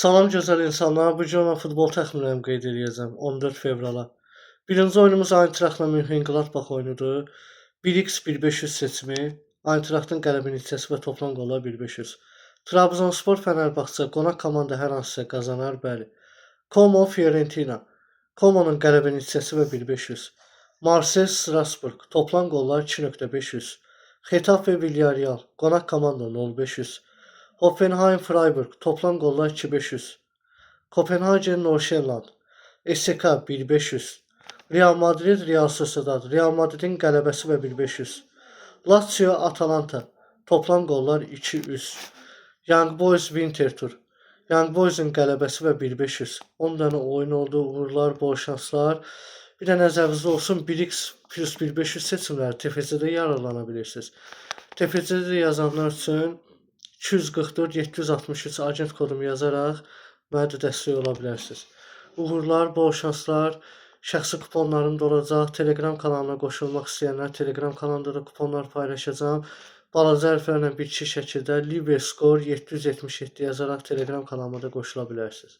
Salam gözəl insanlar. Bu gün mən futbol təxminlərimi qeyd eləyəcəm 14 fevrala. Birinci oyunumuz Eintrachtla Mönchengladbach oyunudur. 1x 1500 seçimi. Eintrachtın qələbə neçəsi və toplam qollar 1500. Trabzonspor Fənərbağçə qonaq komanda hər hansısa qazanar, bəli. Como Fiorentina. Como'nun qələbə neçəsi və 1500. Marseille Strasbourg toplam qollar 2.500. Getafe Villarreal qonaq komanda 0.500. Hoffenheim Freiburg toplam qollar 2.500. Kopenhagen Nordsjælland SK 1.500. Real Madrid Real Sociedad Real Madridin qələbəsi və 1.500. Lazio Atalanta toplam qollar 200. Young Boys Winterthur Young Boys'un qələbəsi və 1.500. 10 dənə oyun oldu. Uğurlar, bol şanslar. Bir də nəzərinizdə olsun 1x plus 1.500 seçimləri TFC-də yararlana bilirsiniz. TFC-də yazanlar üçün 244 763 agent kodumu yazaraq mənə də dəstək ola bilərsiniz. Uğurlar, bol şanslar. Şəxsi kuponlarım da olacaq. Telegram kanalına qoşulmaq istəyənlər Telegram kanalında da kuponlar paylaşacağam. Balaca hərflərlə bitişik şəkildə Live Score 777 yazaraq Telegram kanalıma da qoşula bilərsiniz.